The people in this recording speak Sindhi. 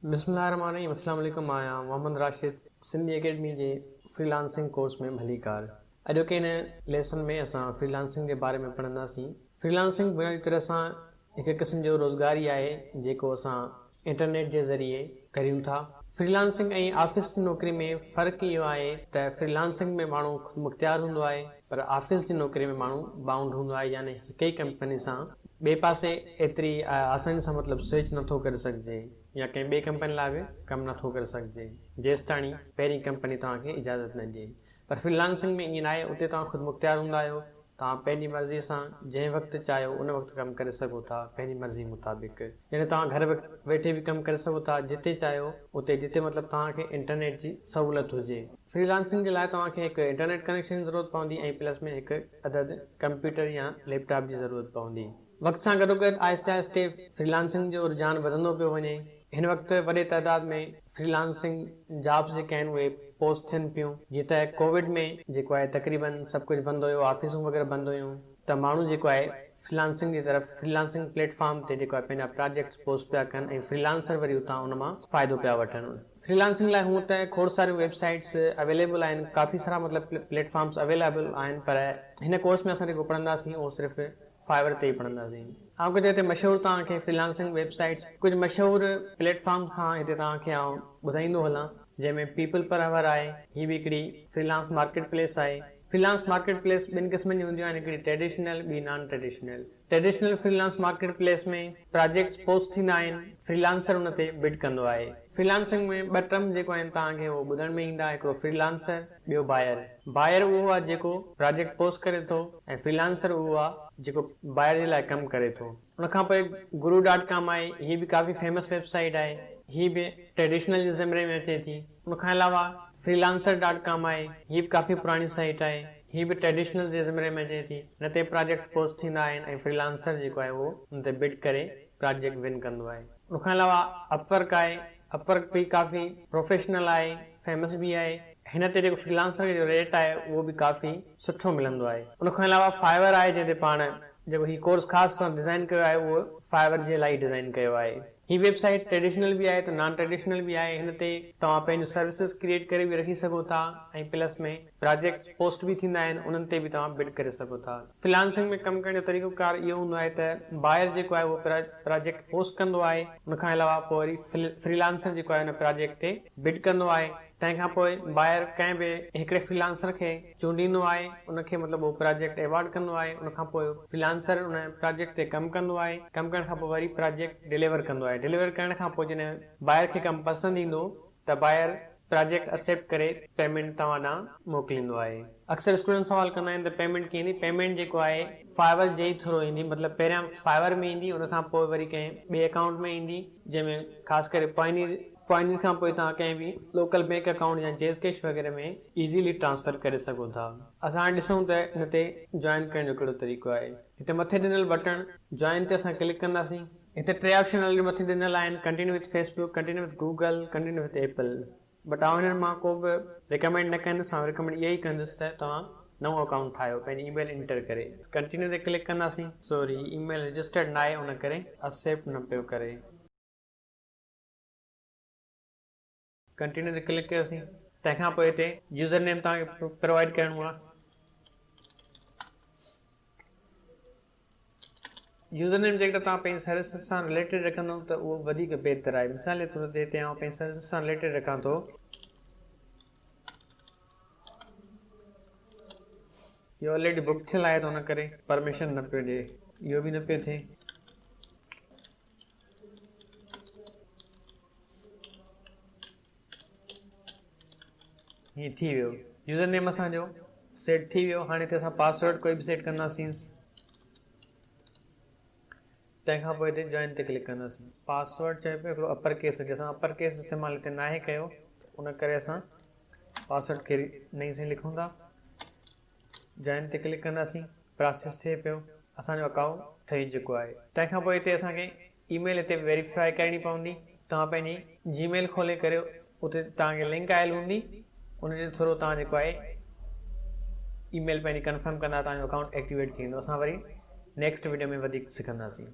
بسم الله الرحمٰن الرحيم اسلام عليڪم مان آهيان محمد راشد سنڌي اڪيڊمي جي فري لانسنگ ڪورس ۾ ڀليڪار اڄوڪي هن ليسن ۾ اسان فري لانسنگ جي باري ۾ پڙهنداسين فري لانسنگ بنيادي طرح سان هڪ قسم جو روزگار ئي آهي جيڪو اسان انٽرنيٽ جي ذريعي ڪريون ٿا فري لانسنگ ۽ آفيس جي نوڪري ۾ فرق اهو آهي ته فري لانسنگ ۾ ماڻهو خودمختيار هوندو آهي پر آفيس جي نوڪري ۾ ماڻهو بائونڊ هوندو آهي يعني هڪ ئي ڪمپني سان ٻئي پاسي ايتري آساني سان مطلب سوئچ نٿو ڪري سگهجي يا ڪنهن ٻئي ڪمپني لاء به ڪم نٿو ڪري سگهجي جيستاڻي پهرين ڪمپني توهان کي اجازت نه ڏئي پر فري لانسنگ ۾ ائين ناهي اتي توهان خودمختيار هوندا آهيو توهان پنهنجي مرضي سان جنهن وقت چاهيو ان وقت ڪم ڪري سگهو ٿا پنهنجي مرضي مطابق يعني توهان گهر ويٺي به ڪم ڪري سگهو ٿا جتي چاهيو اتي جتي مطلب توهان کي انٽرنيٽ جي سهولت هجي. فري لانسنگ جي لاء توهان کي هڪ انٽرنيٽ ڪنيڪشن جي ضرورت پوندي ۽ پلس ۾ هڪ عدد ڪمپيوٽر يا ليپ ٽاپ جي ضرورت پوندي. وقت سان گڏوگڏ آهستي آهستي فري لانسنگ جو رجحان وڌندو پيو وڃي. هن وقت وڏي تعداد ۾ فري لانسنگ جابس جيڪي آهن اهي پوسٽ ٿين پيون. جيئن ته ڪووڊ ۾ جيڪو آهي تقريبن سڀ ڪجهه بند هيو آفيسون وغيره بند هيون ته ماڻهو جيڪو آهي فري لانسنگ جي طرف فري لانسنگ پليٽ فارم تي جيڪو آهي پنهنجا پراجيڪٽس پوسٽ پيا ڪن ۽ فري لانسر وري اتان ان مان فائدو پيا وٺن. فري لانسنگ لاء هونء ته کوڙ ساريون ويب سائيٽس اويليبل آهن ڪافي سارا مطلب پليٽ فارمس اويليبل آهن پر هن ڪورس ۾ اسان جيڪو پڙهنداسين اهو صرف فائيور تي ئي پڙهنداسين. آئون ڪجهه هتي مشهور توهان کي فري لانسنگ ويب سائيٽس ڪجهه مشهور پليٽ فارمس کان هتي توهان کي آئون ٻڌائيندو هلان جنهن ۾ پيپل پر هاور آهي هي به هڪڙي فري لانس مارڪيٽ پليس آهي فري لانس مارڪيٽ پليس ٻن قسمن جون هونديون آهن هڪڙي ٽريڊيشنل ٻي non traditional. Traditional freelance market place ۾ projects post ٿيندا آهن فري لانسر ان تي بڊ ڪندو آهي. فري لانسنگ ۾ ٻه ٽرم جيڪو آهن توهان کي اهو ٻڌڻ ۾ ايندا هڪڙو فري لانسر ٻيو بائر. بائر اهو آهي جيڪو پراجيڪٽ پوسٽ ڪري ٿو ۽ فري لانسر اهو آهي جيڪو بائر جي لاء ڪم ڪري ٿو. ان کان پوء گرو ڊاٽ ڪام آهي هي به ڪافي فيمس ويب سائيٽ آهي هي به ٽريڊيشنل جي زمري ۾ اچي ٿي. ان کان علاوه فري لانسر ڊاٽ ڪام آهي هي به ڪافي پراڻي سائيٽ آهي. هي به ٽريڊيشنل جي زمري ۾ اچي ٿي. هن تي پراجيڪٽ پوسٽ ٿيندا آهن ۽ فري لانسر جيڪو آهي اهو ان تي بڊ ڪري پراجيڪٽ ون ڪندو آهي. ان کان علاوه اپ ورڪ آهي. اپ ورڪ به ڪافي پروفيشنل آهي، فيمس به آهي. هن تي جيڪو فري لانسر جو ريٽ آهي اهو به ڪافي سٺو ملندو آهي. ان کان علاوه فائيور آهي جنهن تي پاڻ جيڪو هي ڪورس خاص اسان ڊزائين ڪيو آهي اهو فائيور جي لاء ئي ڊزائين ڪيو آهي. هي ويب سائيٽ ٽريڊيشنل به آهي ته نان ٽريڊيشنل به آهي. هن تي توهان پنهنجون سروسز ڪريئيٽ ڪري به رکي سگهو ٿا ۽ پلس ۾ پراجيڪٽس پوسٽ به ٿيندا آهن انهن تي به توهان بڊ ڪري سگهو ٿا. فري لانسنگ ۾ ڪم ڪرڻ جو طريقو ڪار اهو هوندو آهي ته بائر جيڪو آهي اهو پراجيڪٽ پوسٽ ڪندو آهي ان کان علاوه پوء وري فري لانسر جيڪو آهي ان پراجيڪٽ تي بڊ ڪندو آهي تنهن کان پوء بائر ڪنهن به هڪڙي فري لانسر کي چونڊيندو آهي ان کي مطلب اهو پراجيڪٽ ايوارڊ ڪندو آهي ان کان پوء فري لانسر ان پراجيڪٽ تي ڪم ڪندو آهي ڪم ڪرڻ کان پوء وري پراجيڪٽ ڊليور ڪندو آهي ڊليور ڪرڻ کان پوء جڏهن بائر کي ڪم پسند ايندو ته بائر پراجيڪٽ اسيپٽ ڪري پيمينٽ توهان ڏانهن موڪليندو آهي. اڪثر اسٽوڊنٽ سوال ڪندا آهن ته پيمينٽ ڪيئن ايندي پيمينٽ جيڪو آهي فائيور جي ئي ٿرو ايندي مطلب پهريان فائيور ۾ ايندي ان کان پوء وري ڪنهن ٻئي اڪائونٽ ۾ ايندي جنهن ۾ خاص ڪري پوائنير پوائنير کان پوء توهان ڪنهن به لوڪل بينڪ اڪائونٽ يا جيز ڪيش وغيره ۾ ايزيلي ٽرانسفر ڪري سگهو ٿا. اسان هاڻي ڏسون ته ان تي جوائن ڪرڻ جو ڪهڙو طريقو آهي. هتي مٿي ڏنل بٽڻ جوائن تي اسان ڪلڪ ڪنداسين. هتي ٽي آپشن آلريڊي مٿي ڏنل آهن continue with Facebook, continue with Google, continue with Apple. But آئون هنن مان ڪو به ريڪمينڊ نه ڪندس آئون ريڪمينڊ اهو ئي ڪندس ته توهان نئون اڪائونٽ ٺاهيو پنهنجي اي ميل انٽر ڪري ڪنٽينيو تي ڪلڪ ڪنداسين. سوري اي ميل رجسٽرڊ ناهي ان ڪري اسيپٽ نه پيو ڪري. ڪنٽينيو تي ڪلڪ ڪيوسين تنهن کان پوء هتي يوزر نيم توهان کي پرووائيڊ ڪرڻو آهي. يوزر نيم جيڪڏهن توهان پنهنجي سروسز سان رليٽيڊ رکندو ته اهو وڌيڪ بهتر آهي. مثال جي طور تي هتي آئون پنهنجي سروسز سان رليٽيڊ رکان ٿو. اهو آلريڊي بڪ ٿيل آهي ته ان ڪري پرميشن نه پيو ڏئي. اهو به نه پيو ٿئي. هي ٿي ويو يوزر نيم اسان جو سيٽ ٿي ويو. هاڻي هتي اسان پاسورڊ ڪوئي به سيٽ ڪنداسين. تنهن کان پوء هتي جوائن تي ڪلڪ ڪنداسين. پاسورڊ چئي پيو هڪڙو اپر ڪيس هجي، اسان اپر ڪيس استعمال هتي ناهي ڪيو ان ڪري اسان پاسورڊ کي نئين سين لکون ٿا. جوائن تي ڪلڪ ڪنداسين، پراسيس ٿئي پيو، اسان جو اڪائونٽ ٺهي چڪو آهي. تنهن کان پوء هتي اسان کي اي ميل هتي ويريفائي ڪرڻي پوندي. توهان پنهنجي جي ميل کولي ڪري اتي توهان کي لنڪ آيل هوندي ان جي ٿرو توهان جيڪو آهي اي ميل پنهنجي ڪنفرم ڪندا توهان جو اڪائونٽ ايڪٽيويٽ ٿي ويندو. اسان وري نيڪسٽ وڊيو ۾ وڌيڪ سکنداسين.